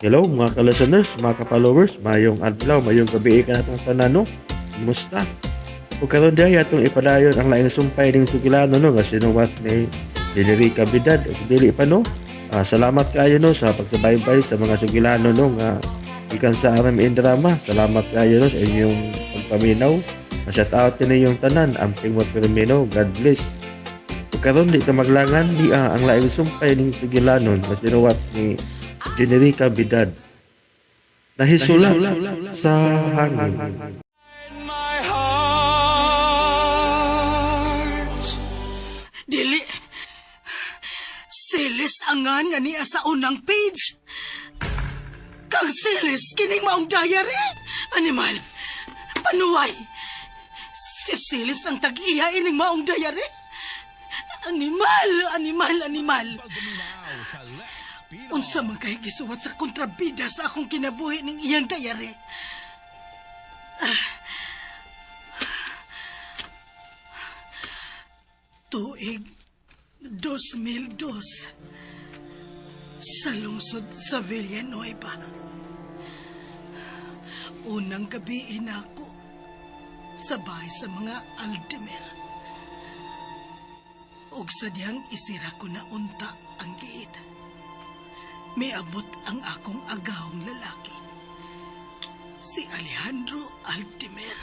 Hello mga ka-listeners, mga ka-followers, mayong adlaw, mayong gabi ka natong tanan no. Kumusta? Ug karon diay atong ipadayon ang laing sumpay ning sugilano no nga sinuwat ni Generica Bidad ug dili pa no. Salamat kaayo no sa pagsubaybay sa mga sugilano no nga gikan sa RMN Drama. Salamat kaayo no sa inyong pagpaminaw. Shout out din inyong tanan, amping mo pirmino. God bless. Ug karon di ta maglangan di ang laing sumpay ning sugilanon nga sinuwat ni Generica Bidad. Nahisula sa hangin. My heart. Dili. Silis angan nga niya sa unang page. Kang silis kining maong diary. Animal. Panuway. Si Silis ang tag-iya ining maong diary. Animal, animal, animal. Unsa man kay gisuwat sa kontrabida sa akong kinabuhi ning iyang diary. Ah. Tuig 2002 sa lungsod sa Villanueva. Unang gabi inako sa bahay sa mga Aldemer. Og sa diyang isira ko na unta ang giit. Miabot ang akong agahong lalaki. Si Alejandro Aldemer.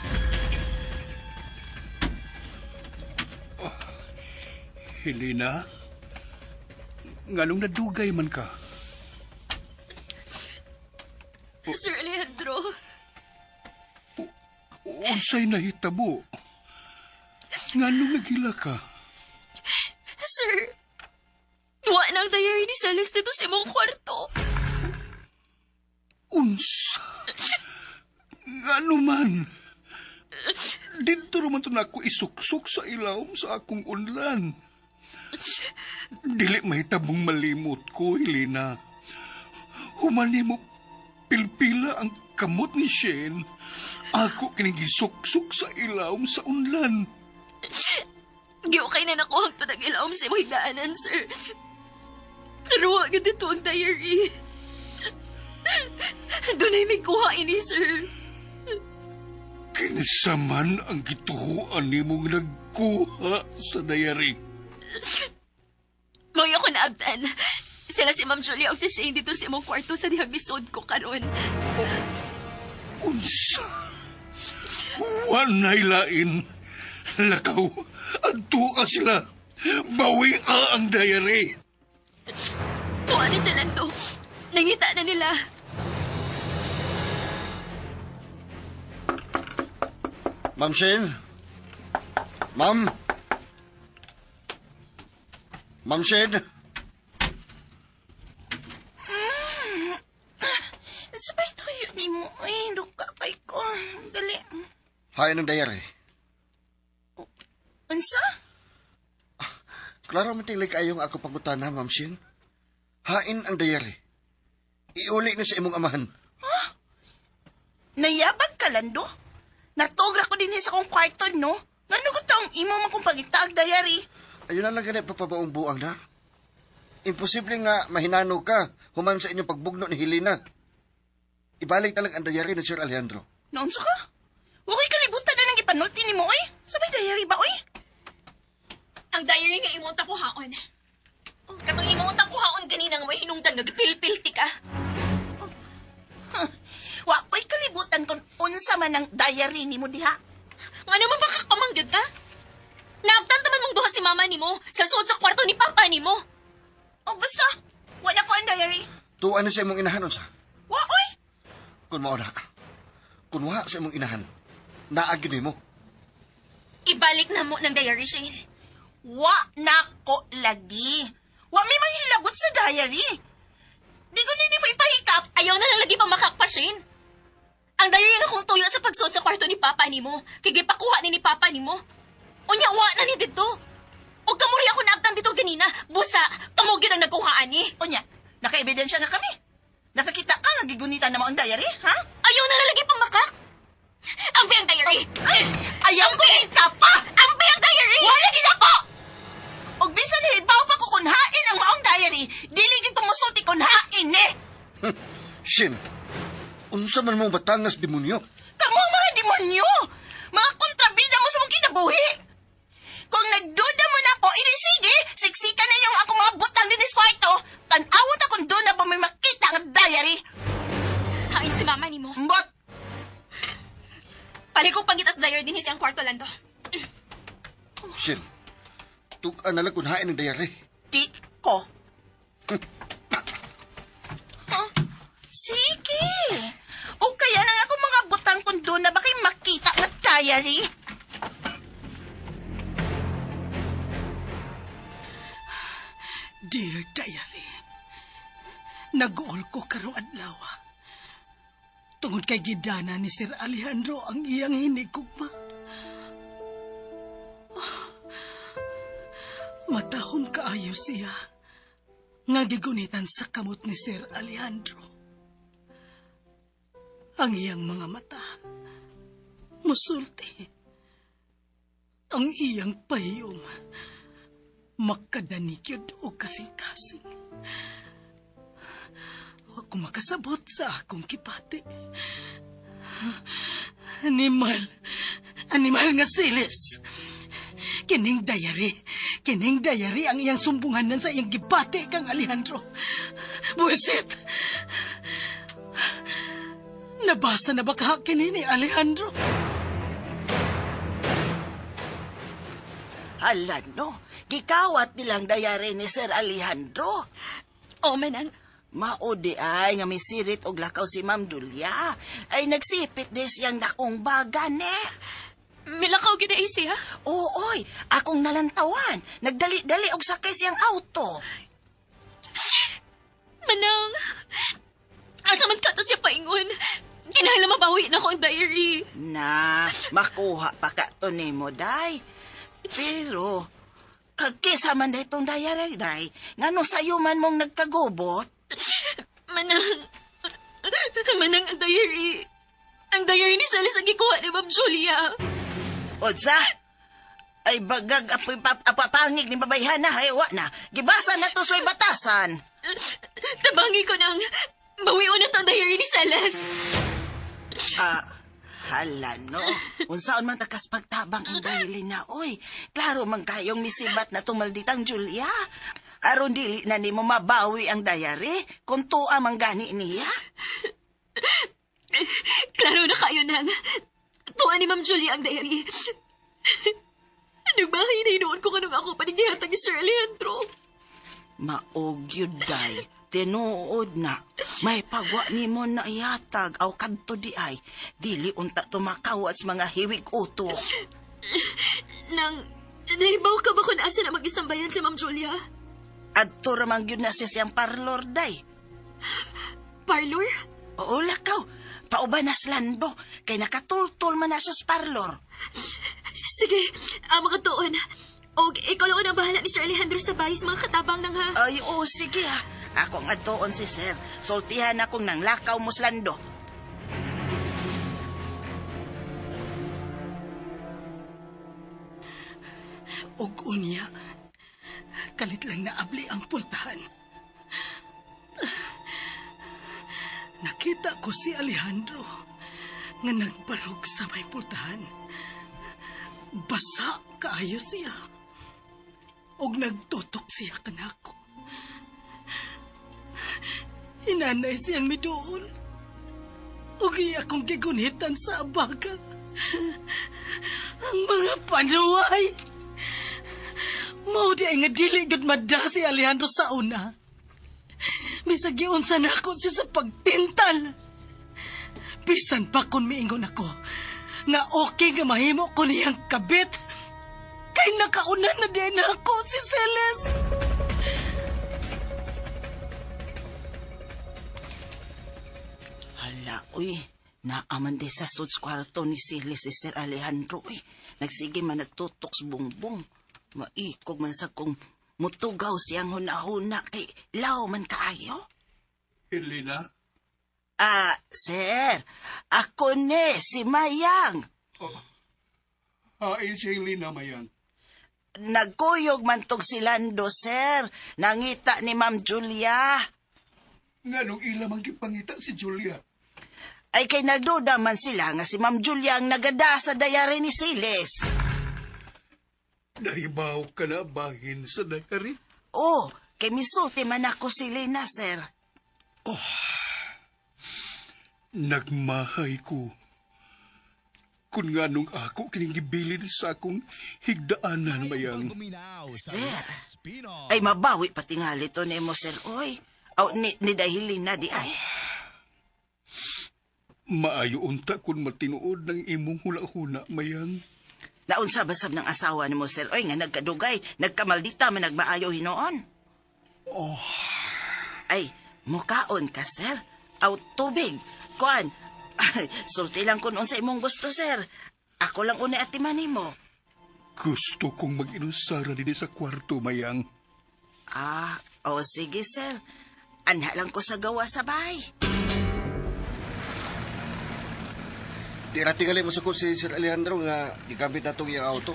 Helena, nganong nadugay man ka? Sir Alejandro, Unsay nahitabo? Nganong naghila ka? sir, wa nang diary ni Celeste dito sa imong kwarto. Unsa? Ngano man? Dito raman to na ako isuksok sa ilawom sa akong unlan. Dili mahitabong malimot ko, Helena. Humani mo pilpila ang kamot ni Shane. Ako kining gisuksok sa ilawom sa unlan. Giukay na nakuha ang tunag ilawom sa imong higdaanan, sir. Pero wa gyud dito ang diary. Dunay may kuha ini, sir. Kinsa man ang gituhuan nimong nagkuha sa dayari. Mao ako naabtan. Sila si Ma'am Julia o si Shane dito sa imong kwarto sa dihang misod ko karon. Unsa? Wanay lain. Lakaw, adto ka sila. Bawi ang dayari. Tuwa ni sila to. Nangita na nila. Ma'am Shane? Ma'am? Ma'am Shane? Sabay tuyo ni mo. Ay, luka kay ko. Dali. Hain ang dayari. Unsa? Klaro man tingli kaayong ako pangutana, Ma'am Shane. Hain ang dayari. Iuli na sa imong amahan. Nayabag ka, Lando? Natugra ko din sa akong kwarto, no? Ngano ko taong imo man kong pagitaag diary? Ayun na lang ganit papabaong buang na. Imposible nga mahinano ka human sa inyong pagbugno ni Helena. Ibalik na lang ang dayari ni Sir Alejandro. Naunsa ka? Huwag kalibutan na nang ipanulti ni mo, oy. Sabay diary ba, oy? Ang diary nga imong takuhaon. Katong imong takuhaon ganina nga may hinungdan nga gipilpilti ka. Huh. Wa ko'y kalibutan kung unsa man ang diary nimo diha. Ngano man ba kakamangyod ka? Naabtan taman mong duha si mama nimo sa suod sa kwarto ni papa nimo. O basta, wala ko ang diary. Tuan na sa imong inahan, unsa? Wa, oy. Kung mao na. Kung wa sa imong inahan, naagi nimo. Ibalik na mo ng diary, Shane. Wa na ko lagi. Wa may manghilabot sa diary. Di ko nini mo ipahikap. Ayaw na lang lagi pa makakpa, Shane. Ang diary nga kung tuyo sa pagsuod sa kwarto ni papa nimo, kay gipakuha ni papa nimo. Unya wa na ni didto. Og kamuri ako naabtan dito ganina, busa, kamo gyud ang nagkuhaan ni. Unya, naka-ebidensya na kami. Nakakita ka nga gigunitan na mo ang diary, ha? Ayaw na lang lagi pa makak. Ambi ang diary. Ay, ayaw ko ni pa! Ambi ang diary. Wala gid ako! Og bisan hibaw pa ko kun hain ang maong diary, dili gid tumusulti kun hain ni. Shin, unsa man mong batangas demonyo? Kamo ang mga demonyo! Mga kontrabida mo sa mong kinabuhi! Kung nagduda mo na ako, ini sige, siksika na yung akong mga butang din sa kwarto. Tanawat akong doon na ba may makita ang diary. Hain si mama nimo. Mbot! Pali kong pangitas diary din siyang kwarto lando. Shin, tukan na lang kung hain ang diary. Di ko. Huh? Sige. O kaya nang ako mga butang kung doon na ba kayo makita nga diary? Dear Diary, nag-uol ko karong adlaw. Tungod kay gidana ni Sir Alejandro ang iyang hinigugma. Ah, matahom kaayo siya nga gigunitan sa kamot ni Sir Alejandro. Ang iyang mga mata musulti. Ang iyang pahiyom makadanikyod o kasing-kasing. Wa ko makasabot sa akong kipati. Animal, animal nga silis. Kining diary ang iyang sumbunganan sa iyang gibati kang Alejandro. Buisit! Nabasa na ba ka kini ni Alejandro? Hala no, gikawat nilang diary ni Sir Alejandro. Oo, manang. Mao di ay nga misirit og lakaw si Ma'am Julia. Ay nagsipit di siyang dakong baga ne. Milakaw gyud ay siya. Oo, oy, akong nalantawan. Nagdali-dali og sakay siyang auto. Manang, asa man ka to siya paingon? Kinahanglan mabawi na ko ang diary. Na, makuha pa ka to nimo, day. Pero, kagkisa man day itong diary, day, ngano sayo man mong nagkagubot? Manang, manang ang diary. Ang diary ni Celis ang gikuha ni Ma'am Julia. Odsa? Ay bagag apoy apapangig ni babayhana, ay wa na. Gibasa na to sa batasan. Tabangi ko nang bawion na to ang diary ni Celes. Ah, hala no. Unsaon man takas pagtabang ang diary na, oy. Klaro man kayong misibat na tumalditang Julia. Aron dili na nimo mabawi ang diary kung tuwa man gani niya. Klaro na kayo nang tuwa ni Ma'am Julia ang diary. Ano ba? Hinahinuon ko kanong ako pa ni ni Sir Alejandro. Maog yun, day. Tinuod na. May pagwa nimo na ihatag aw kadto di ay. Dili unta tumakawat sa mga hiwig uto. Nang, nahibaw ka ba kung asa na mag-istambayan si Ma'am Julia? Adto ramang yun na siya siyang parlor, day. Parlor? Oo, lakaw. Pauban na slando. Kay nakatultol man na siya sa parlor. Sige, ang mga tuon. Og ikaw lang ang bahala ni Sir Alejandro sa bayis mga katabang nang ha. Ay, oo, sige ha. Ako ang adtoon si sir. Sultihan akong nang lakaw mo slando. Og unya, kalit lang naabli ang pultahan. Nakita ko si Alejandro nga nagbarog sa may pultahan. Basa kaayo siya. Og nagtutok siya kanako. Hinanay siyang miduol. Og iya akong gigunitan sa abaga. Ang mga panuway! Mao di ay nga dili gud madda si Alejandro sa una. Bisag giunsa na ako siya sa pagtintal. Bisan pa kung miingon ako nga okay nga mahimo ko niyang kabit. Kay nakauna na din ako si Celeste. Hala, uy. Naaman di sa suds kwarto ni Sili si Sir Alejandro, uy. Nagsige man nagtutok sa bungbong. Maikog man sa kong mutugaw siyang huna-huna kay law man kaayo. Helena? Ah, sir, ako ni si Mayang. Oh. Hain si Helena, Mayang. Nagkuyog man tog si Lando, sir. Nangita ni Ma'am Julia. Nganong ila man gipangita si Julia? Ay kay nagduda man sila nga si Ma'am Julia ang nagada sa dayari ni Siles. Nahibaw ka na bahin sa diary? Oh, kay misulti man ako si Lena, sir. Nagmahay ko. Kung nganong ako kining gibilin sa akong higdaanan, mayang. Sir, ay mabawi patingali to nimo, sir. Oy, aw, ni dahilin na di ay. Maayo unta kung matinuod ng imong hula-hula, mayang. Naunsa basab ng asawa nimo, sir. Oy, nga nagkadugay, nagkamaldita man nagmaayo hinoon. Oh, Ay, mukaon ka, sir. Aw, tubig. Kuan, sulti lang kun unsa imong gusto, sir. Ako lang unay atiman nimo. gusto kong mag-inusara dinhi sa kwarto, mayang. Ah, o sige, sir. Anha lang ko sa gawa sa bahay. Di ra tingali mo sukod si Sir Alejandro nga gigamit na itong iyang auto.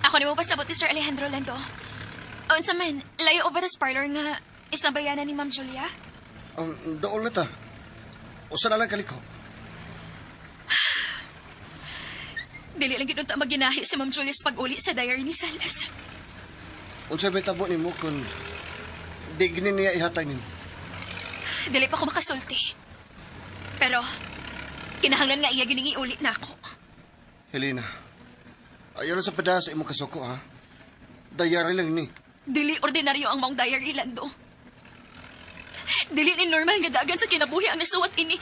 Ako nimo pasabot ni Sir Alejandro Lando. Unsa man, layo o ba tas parlor nga istambayanan ni Ma'am Julia? Ang dool na ta. Usa na lang kaliko. Dili lang gid unta maginahi si Ma'am Julia sa pag-uli sa diary ni Salas. Unsa may tabo nimo kun di gini niya ihatag nimo. Dili pa ko makasulti. Pero kinahanglan nga iya gining iuli na ako. Helena, ayaw na sa pada sa imong kasuko ha. Dayari lang ni. Dili ordinaryo ang maong diary, Lando. Dili ni normal nga dagan sa kinabuhi ang nasuwat ini.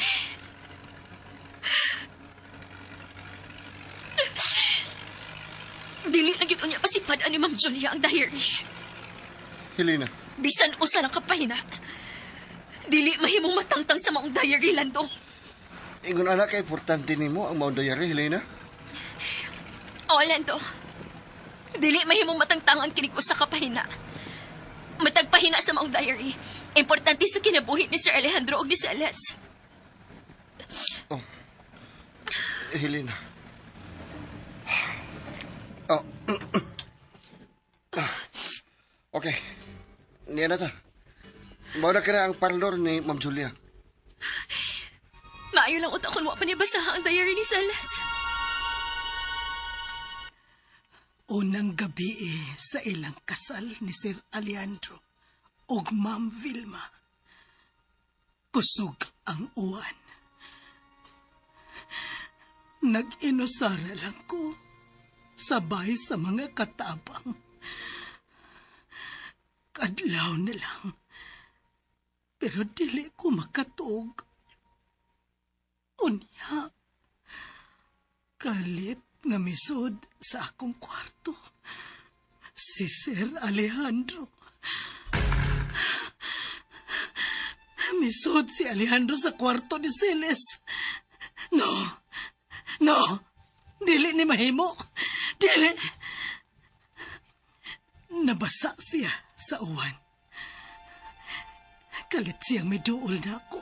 Dili na gyud unya pasipad ani Ma'am Julia ang diary. Helena, Bisan usa lang kapahina. Dili mahimong matangtang sa maong diary, Lando. ingon ana kay importante nimo ang maong dayari, Helena. O, Lando. Dili mahimong matangtangan kinig usa ka pahina. Matagpahina sa maong diary. Importante sa kinabuhi ni Sir Alejandro og ni Celes. Oh. Helena. Oh. Ah. Okay. Niya na ta. Mao na kira ang parlor ni Ma'am Julia. Maayo lang utak kung wa pa niya basaha ang diary ni Celes. Unang gabi eh, sa ilang kasal ni Sir Alejandro ug Ma'am Vilma. Kusog ang uwan. Nag-inusara lang ko sabay sa mga katabang. Kadlaw na lang. Pero dili ko makatuog. Unya, kalit nga misod sa akong kwarto. Si Sir Alejandro. Misod si Alejandro sa kwarto ni Celes. No. No. Dili ni mahimo. Dili. Nabasa siya sa uwan. Kalit siyang miduol na ako.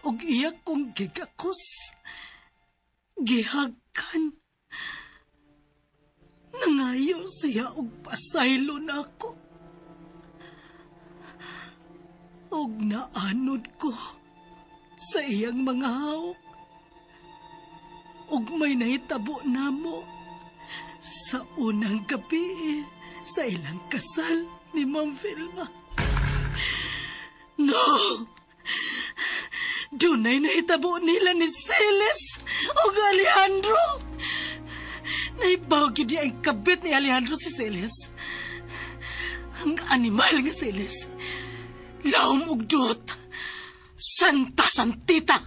Og iya kong gigakos. Gihagkan. Nangayo siya og pasaylo na ako. Og naanod ko sa iyang mga hawak. Og may nahitabo namo sa unang gabi sa ilang kasal ni Ma'am Vilma. No! Dunay nahitabo nila ni Celes o Alejandro. Naibaw gyud niya ang kabit ni Alejandro si Celes. Ang animal nga Celes. Laom og duot. Santa Santita.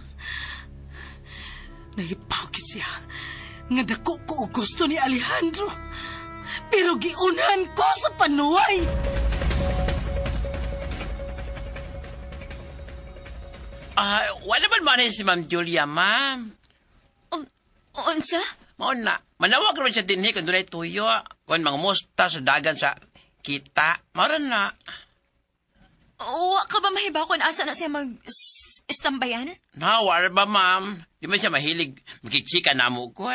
Naibaw gyud siya nga dako ko og gusto ni Alejandro. Pero giunhan ko sa panuway. Ah, wala man man si Ma'am Julia, ma'am. Unsa? Mao na. Manawag ron siya dinhi kung dunay tuyo. Kung mga musta sa dagan sa kita. Mao ra na. Wa ka ba mahibaw kung asa na siya mag istambayan? Na, wala ba, ma'am? Di man siya mahilig makichika na mo ko.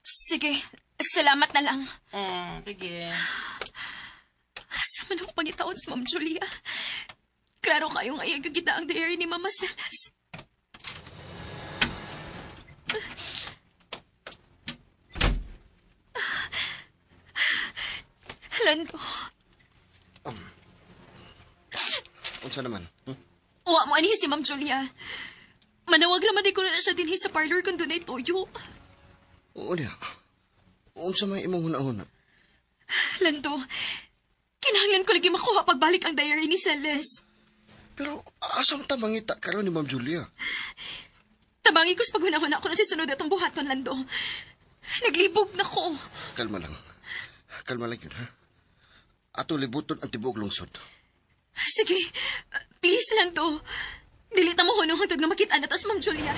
Sige, salamat na lang. Sige. Sa Asa man ako pangitaon si Ma'am Julia? Klaro kayo nga iyang kita ang diary ni Mama Celes. Lando. Unsa naman? Wa mo ani si Ma'am Julia. Manawag raman di ko na siya dinhi sa parlor kung dunay toyo. Oo niya. Unsa may imong hunahuna? Lando, kinahanglan ko lagi makuha pagbalik ang diary ni Celeste. Pero asam ta mangita karon ni Ma'am Julia? Tabangi ko sa paghunahuna ko na sisunod atong buhaton, Lando. Naglibog na ko. Kalma lang. Kalma lang yun, ha? Ato libuton ang tibuok lungsod. Sige, please, Lando. Dili ta mo hunong hangtod nga makita na to si Ma'am Julia.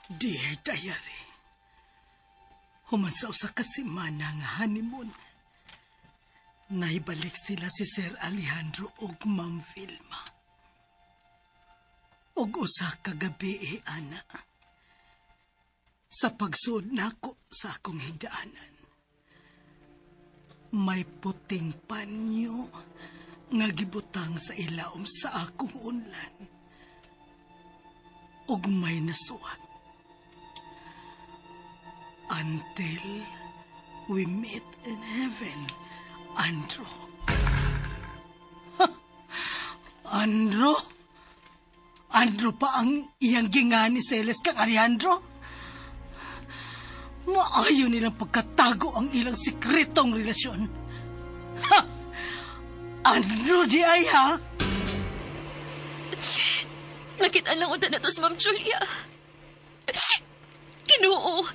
Dear Diary, human sa usa ka semana nga honeymoon, naibalik sila si Sir Alejandro og Ma'am Vilma. Og usa ka gabi, ana. Sa pagsuod nako sa akong higdaanan, may puting panyo nga gibutang sa ilaom sa akong unlan. Og may nasuwat. Until we meet in heaven, Andrew. Ha! Andrew? Andrew pa ang iyang ginga ni Celes kang Alejandro? Maayo nilang pagkatago ang ilang sikretong relasyon. Ha! Andrew di ay ha? Nakita lang unta na to si Ma'am Julia. Kinoo.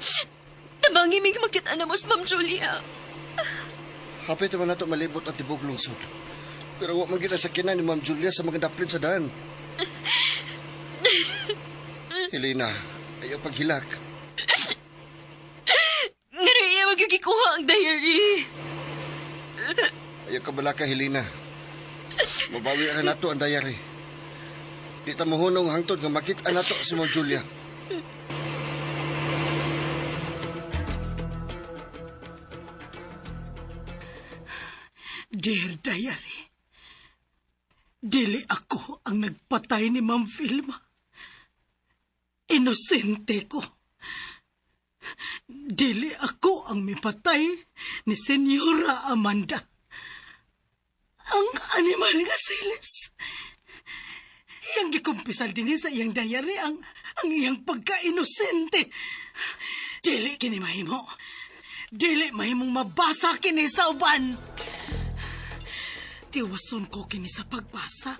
Tabangi mig makita na mo si Ma'am Julia. Hapit naman nato malibot ang tibuok lungsod. Pero wa man gid ang sakyanan ni Ma'am Julia sa mga daplin sa daan. Helena, ayaw paghilak. Ngano iya magigikuha ang diary. Ayaw ka balaka, Helena. Mabawi ra nato ang diary. Di ta mohunong hangtod nga makita nato si Ma'am Julia. Dear Diary, dili ako ang nagpatay ni Ma'am Vilma. Inosente ko. Dili ako ang mipatay ni Senyora Amanda. Ang animal nga Celes. Iyang gikumpisal din sa iyang diary ang iyang pagka-inosente. Dili kini mahimo. Dili mahimong mabasa kini sa uban. Tiwason ko kini sa pagbasa.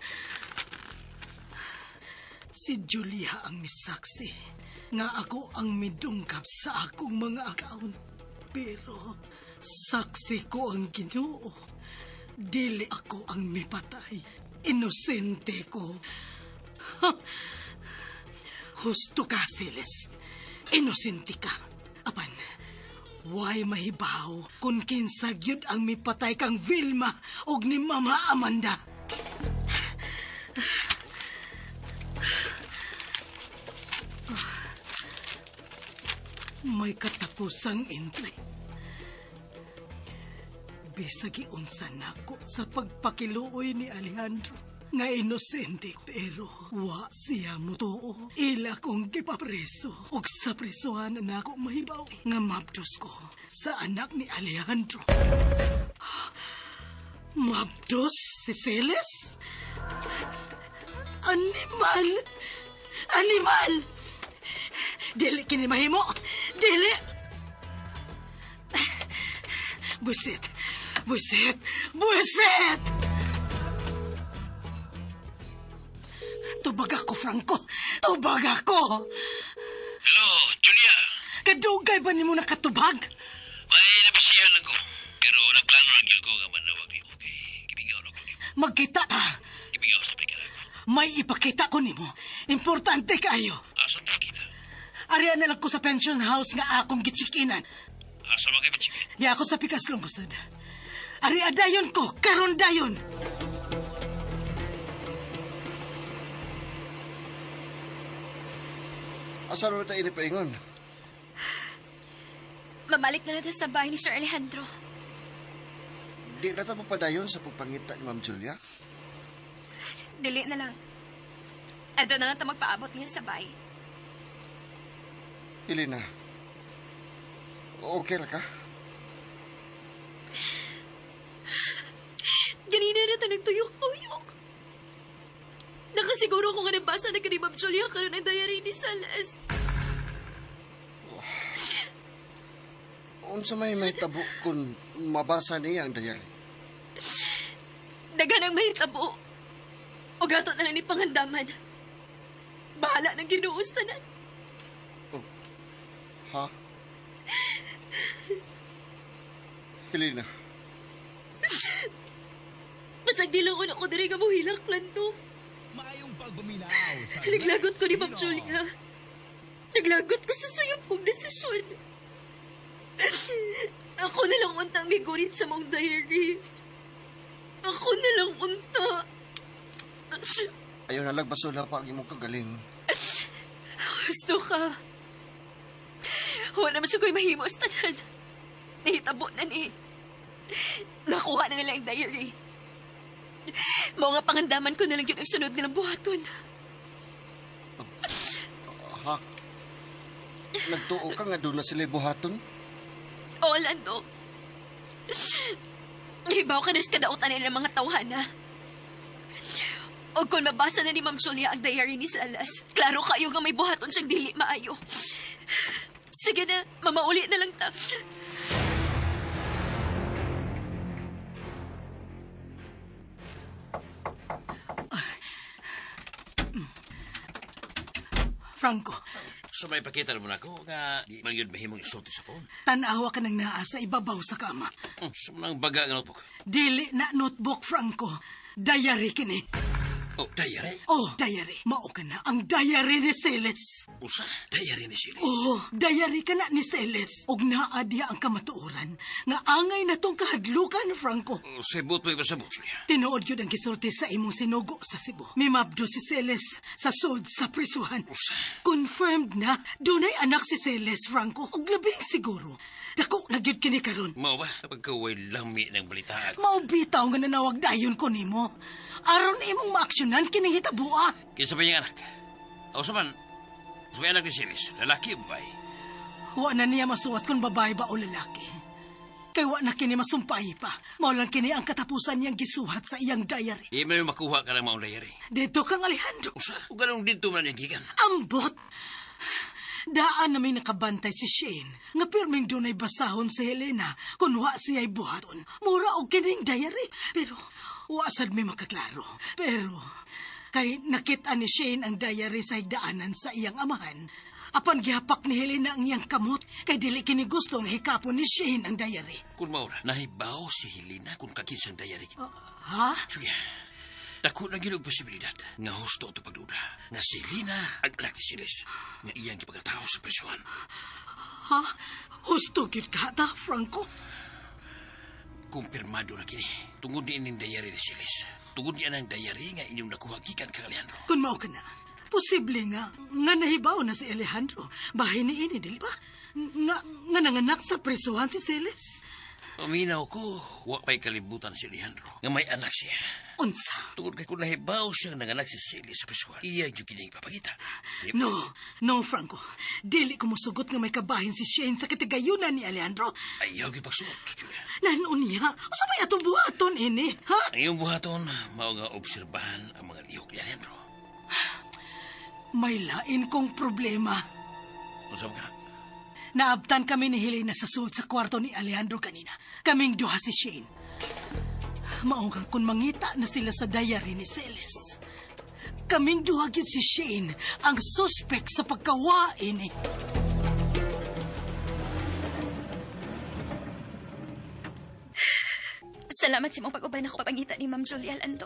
Si Julia ang misaksi nga ako ang midungkap sa akong mga account. Pero saksi ko ang Ginoo. Dili ako ang mipatay. Inosente ko. Ha! Husto ka, Celes. Inosente ka. Apan, way mahibaw kung kinsa gyud ang mipatay kang Vilma og ni Mama Amanda. May katapusang entry. Bisag giunsa nako sa pagpakiluoy ni Alejandro nga inosente, pero wa siya mutuo. Ila kong gipapreso ug sa presohan na nako mahibaw nga mabdos ko sa anak ni Alejandro. Mabdos si Celes? Animal! Animal! Dili kini mahimo! Dili! Buisit! Buisit! Buisit! Tubag ako, Franco! Tubag ako! Hello, Julia. Kadugay ba nimo nakatubag? May nabisiyan lang ko. Pero nagplano lang yun ko nga manawag nimo kay gibigaw na ko nimo. Magkita ta! Gibigaw sa pagkara ko. May ipakita ko nimo. Importante kaayo. Asa mo kita? Ariya na lang ko sa pension house nga akong gichikinan. Asa man kay chicken? Di ako sa Pikas Lungsod. Ariya dayon ko, karon dayon. Asa naman tayo inipaingon? Mamalik na natin sa bahay ni Sir Alejandro. Di na ta mapadayon sa pagpangita ni Ma'am Julia. Dili na lang. Ado na lang ta magpaabot niya sa bahay. Helena, okay ra ka? Ganina na ito nagtuyok-tuyok. Nakasiguro ko nga nabasa na kani Ma'am Julia karon ang diary ni Salas. Unsa may mahitabo kung mabasa niya ang diary? Daghan ang mahitabo. O gato na lang ni pangandaman. Bahala ng Ginoo sa tanan. Ha? Helena, Masag dilangon ako diri nga mohilak lang to. Maayong pagpaminaw sa Naglagot ko ni Ma'am Pino. Julia. Naglagot ko sa sayop kong desisyon. Ako na lang untang migurit sa mong diary. Ako na lang unta. ayaw na lang basula pa ang imong kagaling. Gusto ka. Wala naman sa ko'y mahimo sa tanan. Nahitabo na ni. Nakuha na nila ang diary. Mao nga pangandaman ko na lang yun ang sunod nilang buhaton. Ha? Nagtuo ka nga doon na sila buhaton? Oo, Lando. Ibaw ka na sa kadautan nila ng mga tawhana. O kung mabasa na ni Ma'am Julia ang diary ni Salas, klaro kayo nga may buhaton siyang dili maayo. Sige na, mamauli na lang ta. Franco, So may pakita mo na ako nga di man yun mahimong isulti sa phone. tanawa ka nang naa sa ibabaw sa kama. Sa mga baga nga notebook. Dili na notebook, Franco. Diary kini. Oh, diary? Oh, diary. Mao ka na ang diary ni Celes. Usa, diary ni Silis. Oh, diary ka na ni Celes. Og naa diha ang kamatuoran nga angay na tong kahadlukan, Franco. Oh, Sebot mo ipasabot, Julia. Tinuod yun ang gisulti sa imong sinugo sa Cebu. Mimabdo si Celes sa sud sa prisuhan. Usa. Confirmed na, dunay anak si Celes, Franco. Og labing siguro. Dako na gyud kini karon. Mao ba? Pagkaway lami ng balita. Maubitaw nga nanawag dayon ko nimo. Aron imong maaksyonan kining hitabua. Kinsa ba niyang anak? O sa man, sa may anak ni Silis, lalaki o babae? Wa na niya masuwat kung babae ba o lalaki. Kay wa na kini masumpay pa. Mao lang kini ang katapusan niyang gisuhat sa iyang diary. Di man yung makuha ka ng maong diary. Dito kang Alejandro. Usa, o ganong dito man niyang gikan. Ambot! Daan na may nakabantay si Shane nga pirming dunay basahon si Helena kung wa siya'y buhaton. Mura og kining diary. Pero wa sad may makaklaro. Pero kay nakita ni Shane ang diary sa higdaanan sa iyang amahan. Apan gihapak ni Helena ang iyang kamot kay dili kini gusto nga hikapon ni Shane ang diary. Kung maura, nahibaw si Helena kung kakinsang diary. Ha? Julia, dako na gyud og posibilidad nga husto ito pagduda nga si Helena ang anak ni Silis nga iyang gipagataw sa prisuhan. Ha? Husto gyud ka ta, Franco? Kumpirmado na kini. Tungod ni ining diary ni Silis. Tungod niya ng diary nga inyong nakuha gikan kang Alejandro. Kung mao ka na, posible nga, nga nahibaw na si Alejandro. Bahay ni ini, dili ba? Nga, nga nanganak sa presuhan si Celes. Uminaw ko, wa pa'y kalibutan si Alejandro nga may anak siya. Unsa? Tungod kay kung nahibaw siyang nanganak si Celis sa prisuhan, iya yung kining ipapakita. Di ba? No, no, Franco. Dili ko mosugot nga may kabahin si Shane sa katigayunan ni Alejandro. Ayaw gyud pagsuot, Julia. Nanon niya, usa may atong buhaton ini, ha? Ang iyong buhaton, mao nga obserbahan ang mga lihok ni Alejandro. May lain kong problema. Unsa ba ka? Naabtan kami ni Helena sa sulod sa kwarto ni Alejandro kanina. Kaming duha si Shane. Mao nga kung mangita na sila sa diary ni Celes. Kaming duha gyud si Shane ang suspect sa pagkawain ni. Salamat sa imong pag-uban ako papangita ni Ma'am Julia Lando.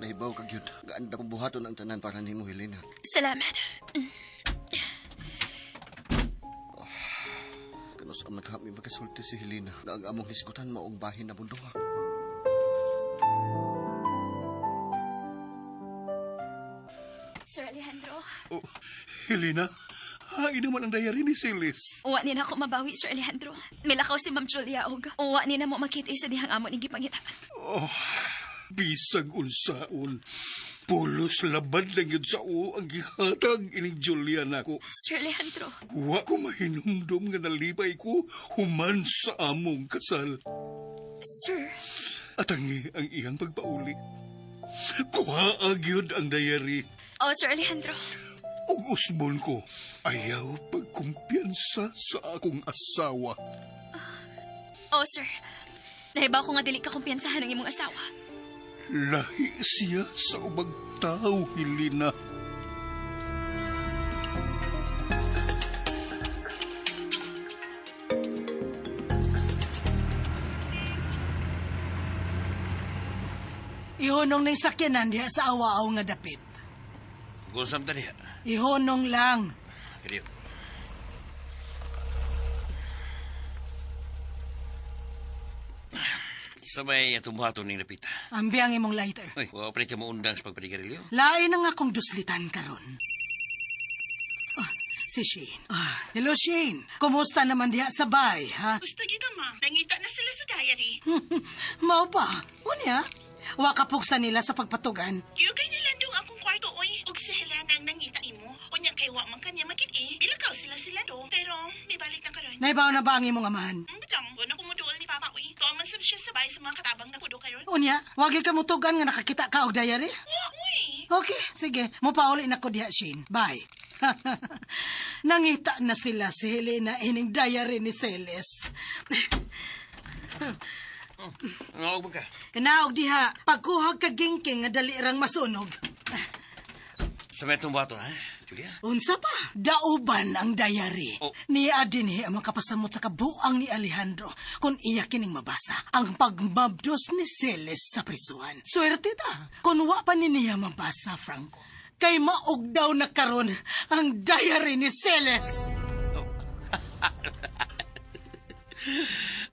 Nahibaw ka gyud. Gaanda kong buhaton ang tanan para nimo, Helena. Salamat. Kanus ang nagkami makasulti si Helena nga ang among hisgutan maong bahin na bunduha. Sir Alejandro. Oh, Helena, hain naman ang diary ni Celis. Uwa ni na ako mabawi, Sir Alejandro. Milakaw si Ma'am Julia og uwa ni na mo makita sa dihang amo ning gipangita. Oh, bisag unsaon. Pulos labad lang yun sa o ang gihatag ining Julia nako. Sir Alejandro. Wa ko mahinumdum nga nalipay ko human sa among kasal. Sir. Atangi ang iyang pagpauli. Kuha gyud ang diary. Oh, Sir Alejandro. Ug usbon ko, ayaw pagkumpiyansa sa akong asawa. Oh, sir. Nahibaw ko nga dili ka kumpiyansahan ng imong asawa. Lahi siya sa ubang tao, Helena. Ihunong na yung sakyanan diha sa awaaw nga dapit. Gusam ta diha. Ihunong lang. Kariyo. Sabay atong buhaton ning napita. Ambi ang imong lighter. Uy, wa pa ka maundang sa pagpanigarilyo. Lain ang akong duslitan karon. Ah, si Shane. Ah, hello Shane. Kumusta naman diha sa bay, ha? Gusto kita, ma. Nangita na sila sa diary. Mao ba? Unya? Wa kapugsa nila sa pagpatugan. Yugay nila dong akong kwarto, oy. Ug si Helena ang nangita imo. Unya kay wa man kanya makit-i. Bilakaw sila do. Pero may balik na karon. Naibaw na ba ang imong amahan? Bitang, wala kumuduol ni Papa, uy. Tuwa man sab siya sabay sa mga katabang na pudo karon. Unya, wagil ka mutugan nga nakakita ka og diary? Wa, uy. Okay, sige. Mupauli na ko diha, Shane. Bye. Nangita na sila si Helena ining diary ni Celes. Ano ba ka? Kanaog diha, pagkuhag ka gingking nga dali rang masunog. Sa may itong buhaton, ha? Julia? Unsa pa? Dauban ang diary. Oh. Niya dinhi ang makapasamot sa kabuang ni Alejandro kung iya kining mabasa ang pagmabdos ni Celes sa prisuhan. Swerte ta. Kung wa pa ni niya mabasa, Franco. Kay maog daw na karon ang diary ni Celes. Oh.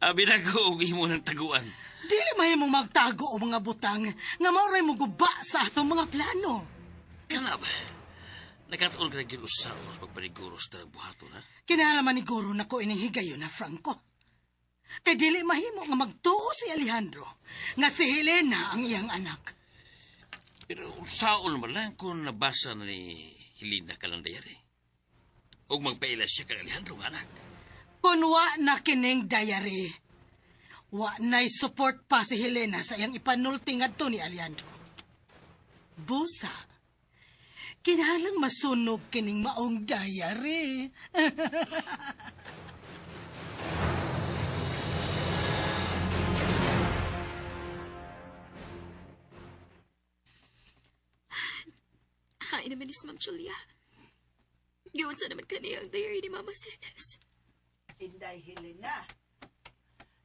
Abi na ko og imo ng taguan. Dili mahimong magtago o mga butang nga maoray mo guba sa atong mga plano. Kana ba? Nakatuon ka na gyud usa sa pagpaniguro sa tanang buhaton, ha? Kinahanglan ni Goro na ko ining higayon na Franco. Kay dili mahimo nga magtuo si Alejandro nga si Helena ang iyang anak. Pero unsaon man lang kung nabasa na ni Helena kanang diary. Og magpaila siya kang Alejandro nga anak. Kun wa na kining diary, wa na'y support pa si Helena sa iyang ipanulti ngadto ni Alejandro. Busa, kinahanglang masunog kining maong diary. Hain naman ni si Ma'am Julia. Giunsa naman kaniya ang diary ni Mama Celes. Inday, Helena.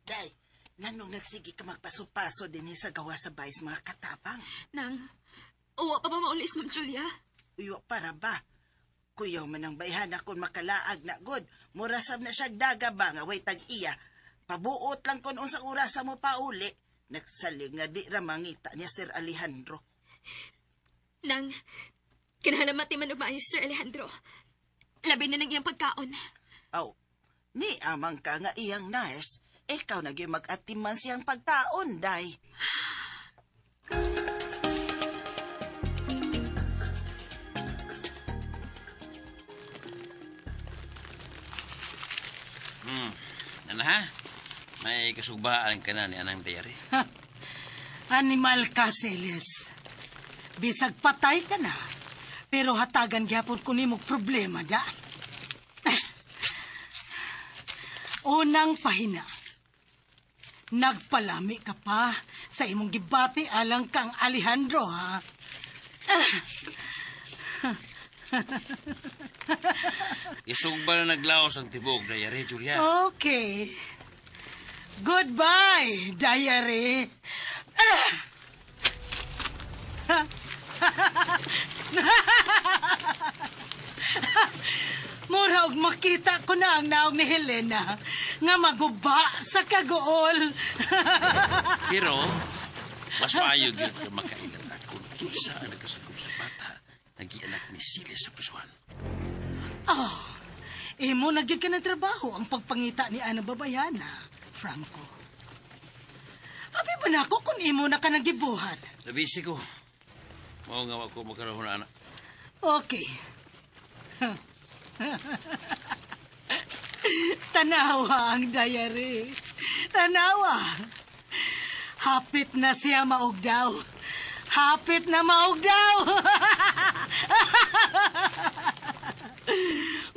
Day, nanong nagsige ka magpaso-paso din sa gawa sa bayis mga katapang. Nang, uwa pa ba maulis, Ma'am Julia? Uyo para ba? Kuyaw man ang bayhana kung makalaag na god. Murasab na siya daga ba nga way tag-iya. Pabuot lang kun unsang orasa mo pauli. Nagsalig nga di ra mangita niya Sir Alejandro. Nang, kinahanglan matiman umayos, Sir Alejandro. Labi na ng iyang pagkaon. Aw, ni amang ka nga iyang nurse. Ikaw na gyud mag-atiman siyang pagkaon, day. Nana ha? May kasugbaan ka na ni anang diary. Animal ka, Celes. Bisag patay ka na, pero hatagan gyapon ko nimog problema da. Unang pahina. Nagpalami ka pa sa imong gibati alang kang Alejandro, ha? Isugba na naglaos ang tibok diary, Julia. Okay. Goodbye, diary. Mura og makita ko na ang naog ni Helena nga maguba sa kaguol. Pero, mas maayo gyud ka makailan ako kinsa ang nagkasagop sa bata. Nagianak ni Siles sa prisuhan. Oh, imo na gyud ka ng trabaho ang pagpangita ni Ana Babayana, Franco. Abi ba na ako kung imo na ka nagibuhat? Nabisi ko. Mao nga wa ko makarahon na anak. Okay. Tanawa ang diary. Tanawa. Hapit na siya maugdaw. Hapit na maugdaw.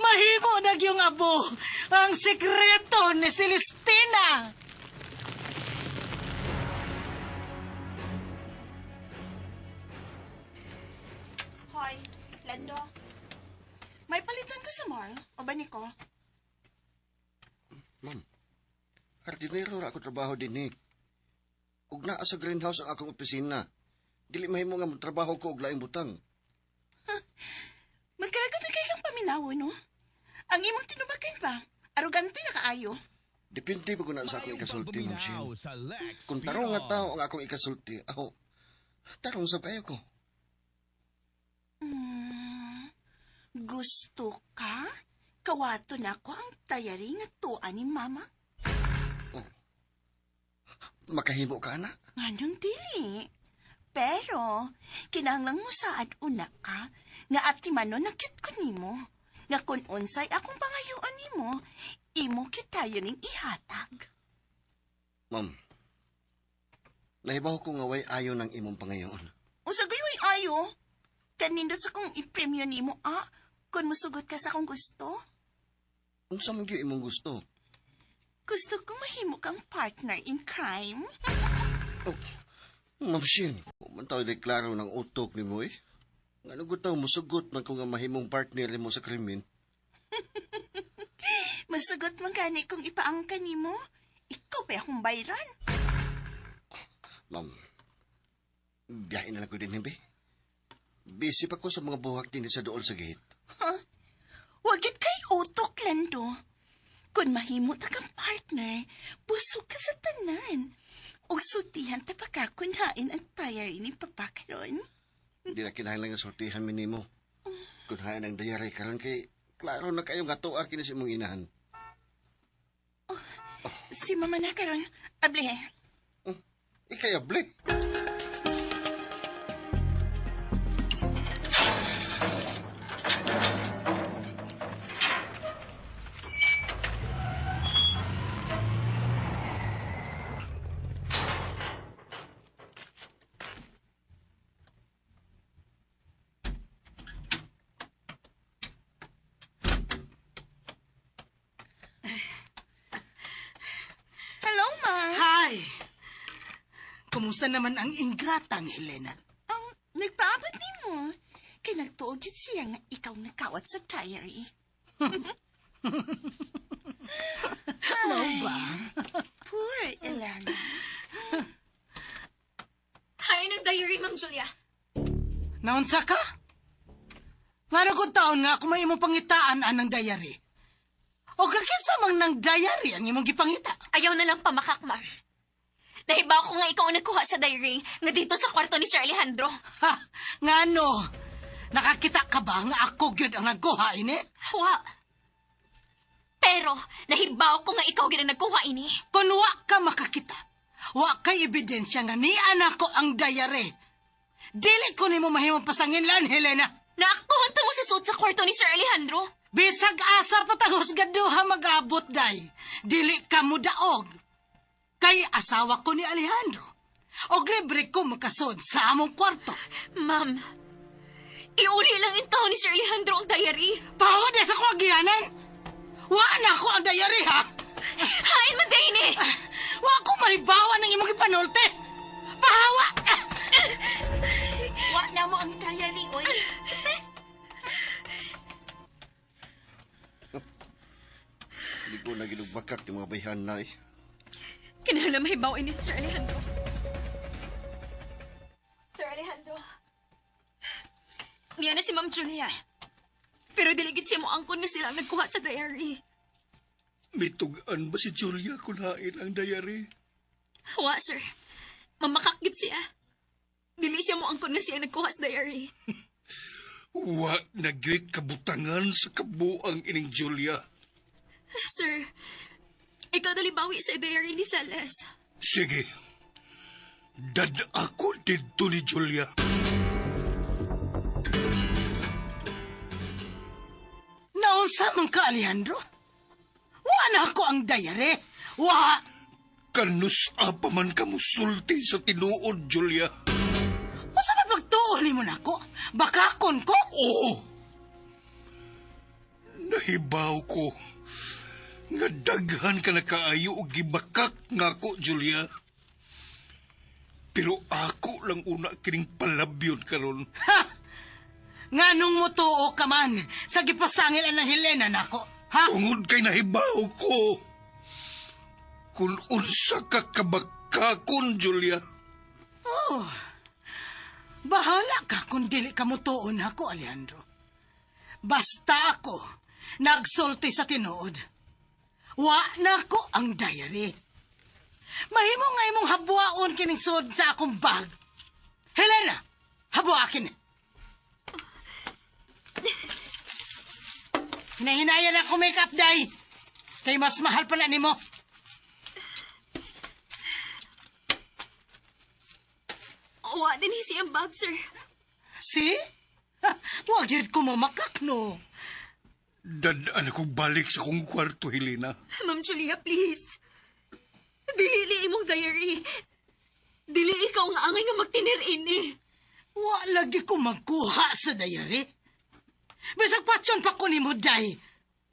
Mahimo na yung abo ang sikreto ni Celestina. Hoy, Lando. May palitan ka sa mall? O ba niko? Ma'am, hardinero ra ako trabaho din eh. Ug naa sa greenhouse ang akong opisina. Dili mahimo nga trabaho ko og laing butang. Magkalagot na kayong paminawo, no? Ang imong tinubakan pa. Arugante na kaayo. Depende pa ko na sa akong Maayong ikasulti, Ma'am pagpaminaw Shin. sa Lex Kung tarong nga Pino. tao ang akong ikasulti, aho, tarong sa kayo ko. Gusto ka? Kawato na ko ang tayari nga tuwa ni Mama. Makahimo ka na. Nganong dili? Pero, kinahanglang mo saad una ka, nga ati manon nakit ko nimo. Nga kung unsay akong pangayoon nimo, imo kitayo ning ihatag. Ma'am, nahibaw ko nga way ayo ng imong pangayoon. Usa gayoy ayo. Kanindot sa kong ipremyo nimo, ah, kung musugot ka sa akong gusto. Unsa man gyud imong gusto? Gusto ko mahimo kang partner in crime. Oh, Ma'am Shin, man tayo klaro ng utok nimo eh. Ngano gud taw musugot man ko nga mahimong partner nimo sa krimen. Masugot man gani kung ipaangka nimo. Ikaw pa akong bayran. Ma'am, biyahe na lang ko din, himbi. Busy pa ko sa mga buhak din sa dool sa gate. Huh? Wag yun kay utok, Lando. Kung mahimo ta kang partner, busog ka sa tanan. Ug sultihan ta pagkakunhain ang diary ni Papa karon. Hindi na kinahanglan nga sultihan mi nimo. Kung hain ang diary karon kay klaro na kayo nga tuar kini sa imong inahan. Si Mama na karon. Able. Ikay able. Hello, Ma. Hi! Kumusta naman ang ingratang Helena? Ang nagpaabot nimo. Kay nagtuod yun siya nga ikaw nakawat sa diary. Mao ba? Poor Elena. Hi ng diary, Ma'am Julia. Naunsa ka? Ngano kung taon nga ako may imong pangitaan anang diary? O kakinsa mang nang diary ang imong gipangita? Ayaw na lang pamakak, ma'am. Nahibaw ko nga ikaw ang nagkuha sa diary nga dito sa kwarto ni Sir Alejandro. Ha? Ngano? Nakakita ka ba nga ako gyud ang nagkuha ini? Wa. Pero, nahibaw ko nga ikaw gyud ang nagkuha ini. Kung wa ka makakita, wa kay ebidensya nga nian ako ang diary. Dili ko nimo mahimong pasanginlan, Helena. Naaktuhan ta mo sa suot sa kwarto ni Sir Alejandro. Bisag asa pa tang husgaduha mag-abot day. Dili ka mo daog. Kay asawa ko ni Alejandro. Og libre ko makasod sa among kwarto. Ma'am, iuli lang in taon ni Sir Alejandro ang diary. Pahawa di sa kong agianan. Wa na ako ang diary ha. Hain man dahin eh. Wa ko mahibawa ng imong ipanolte. Pahawa! Wa na mo ang diary, oy. Tsupe. Hindi ko na ginugbakak yung mga bayhan na eh. Kinahanglan mahibaw ini si Sir Alejandro. Sir Alejandro. Niya na si Ma'am Julia. Pero diligid siya mo angkon na sila ang nagkuha sa diary. Mitugan ba si Julia kung hain ang diary? Wa, sir. Mamakakgit siya. Dili siya mo angkon na siya nagkuha sa diary. Wa na gyud kabutangan sa kabuang ining Julia. Sir, ikaw dalibawi sa diary ni Celes. Sige. Dad ako didto ni Julia. Naunsa man ka, Alejandro? Wa na ako ang diary. Wa! Kanus-a pa man ka musulti sa tinuod, Julia. Unsa may pagtuo nimo nako? Bakakon ko? Oo. Nahibaw ko nga daghan ka na kaayo og gibakak nako, Julia. Pero ako lang una kining palabyon karon. Ha! Nganong mutuo ka man sa gipasangil ang Helena nako? Ha? Tungod kay nahibaw ko. Kung unsa ka kabakakon, Julia. Oh. Bahala ka kung dili ka mutuo nako, Alejandro. Basta ako nagsulti sa tinuod. Wa nako ang diary. Mahimo nga imong habwaon kining sud sa akong bag. Helena, habwa kini. Hinahinayan ako make-up, day. Kay mas mahal pa na nimo. Wa din siyang bag, sir. See? Ha, wag yun ko mamakak, no. Dadaan akong balik sa akong kwarto, Helena. Ma'am Julia, please. Dili ni imong diary. Dili ikaw nga angay nga magtiner ini. Wa lagi ko magkuha sa diary. Bisag patyon pa ko nimo, day.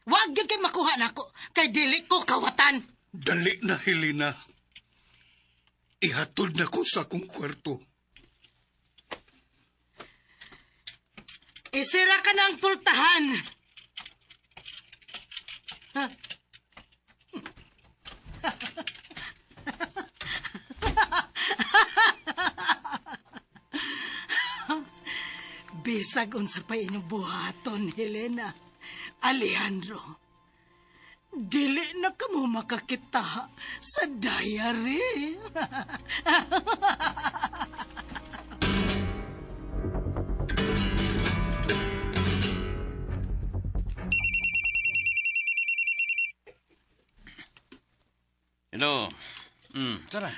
Wag gyud kay makuha nako kay dili ko kawatan. Dali na, Helena. Ihatod na ko sa akong kwarto. Isira ka na ang pultahan. Ha? Bisag unsa pa inyong buhaton, Helena. Alejandro, dili na kamo makakita sa diary. Hello. Tara.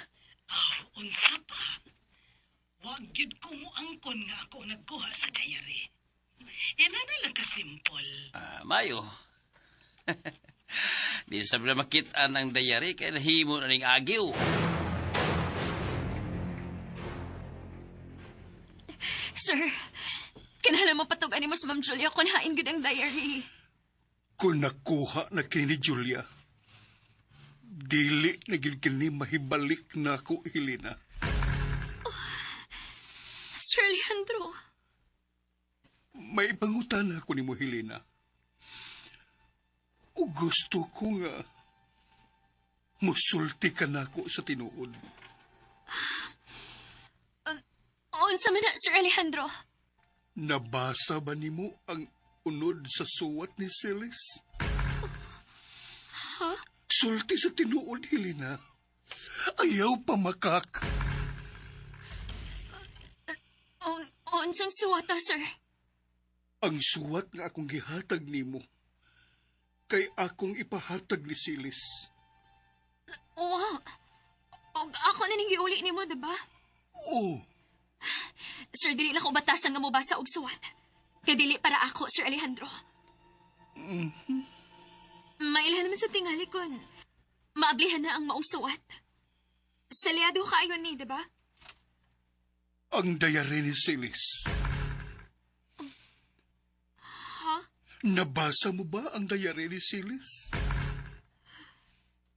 Unsa pa? Wag gyud ko moangkon nga ako nagkuha sa diary. Yan na lang kasimple. Ah, mayo. Di sa na makit-an ang diary kay nahimo na ning agiw. Sir, kinahanglan mo patug-an nimo sa Ma'am Julia kung hain gud ang diary. Kung nakuha na kini ni Julia, dili na gyud kini mahibalik na ako, Helena. Sir Alejandro, May pangutana ko nimo, Helena. O gusto ko nga musulti ka nako sa tinuod. Unsa man na, Sir Alejandro? Nabasa ba nimo ang unod sa suwat ni Celis? Ha? Sulti sa tinuod, Helena. Ayaw pa makak. Unsang suwata, sir? Ang suwat nga akong gihatag nimo kay akong ipahatag ni Silis. Wa. Og ako na ning giuli nimo, diba? Oo. Sir, dili na ko batasan nga mobasa og suwat. Kay dili para ako, Sir Alejandro. Mm-hmm. Mailhan naman sa tingali kon maablihan na ang maong suwat. Salyado kaayo ni, diba? Ang diary ni Silis. Ha? Nabasa mo ba ang diary ni Silis?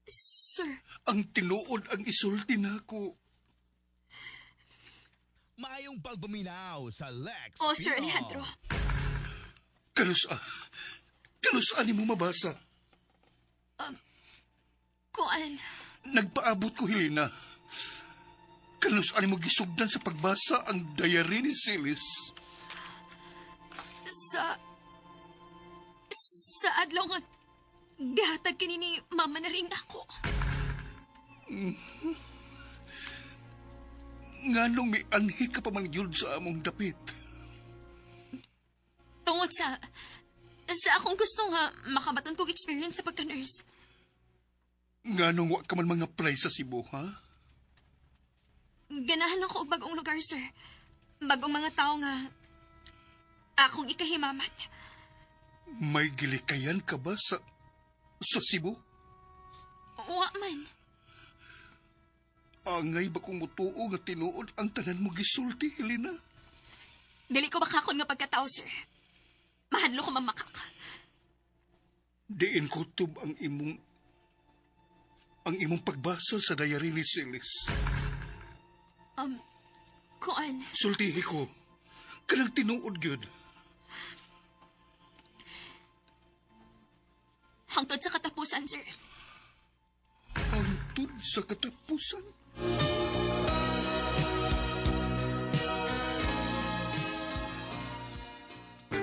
Sir, Ang tinuod ang isulti nako. Maayong pagpaminaw sa Lex oh, Sir Pino. Alejandro. Kanus-a? Kanus-a nimo mabasa? Kuan, Nagpaabot ko, Helena. Kanus-a nimo gisugdan sa pagbasa ang diary ni Silis? Sa adlaw nga gihatag kini ni mama na rin ako. Nganong mianhi ka pa man gyud sa among dapit. Tungod sa akong gusto nga makabaton kog experience sa pagka-nurse. Nganong wa ka man mga apply sa Cebu, ha? Ganahan ako og bagong lugar, sir. Bagong mga tao nga akong ikahimamat. May gilikayan ka ba sa Cebu? Wa man. Angay ba kung mutuo nga tinuod ang tanan mo gisulti, Helena? Dili ko makakon nga pagkatao, sir. Mahadlo ko mamakak. Diin kutob ang imong pagbasa sa diary ni Celis. Kuan, Sultihi ko, kanang tinuod gyud. Hangtod sa katapusan, sir. Hangtod sa katapusan.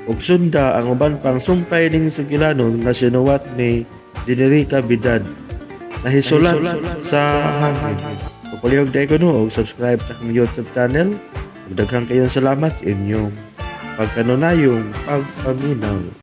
Ug sunda ang uban pang sumpay ning sugilanon nga sinuwat ni Generica Bidad. Nahisulan sa hangin. Palihog dai kuno og subscribe sa akong YouTube channel. Ug daghang kayong salamat sa inyong pagkanunayong pagpaminaw.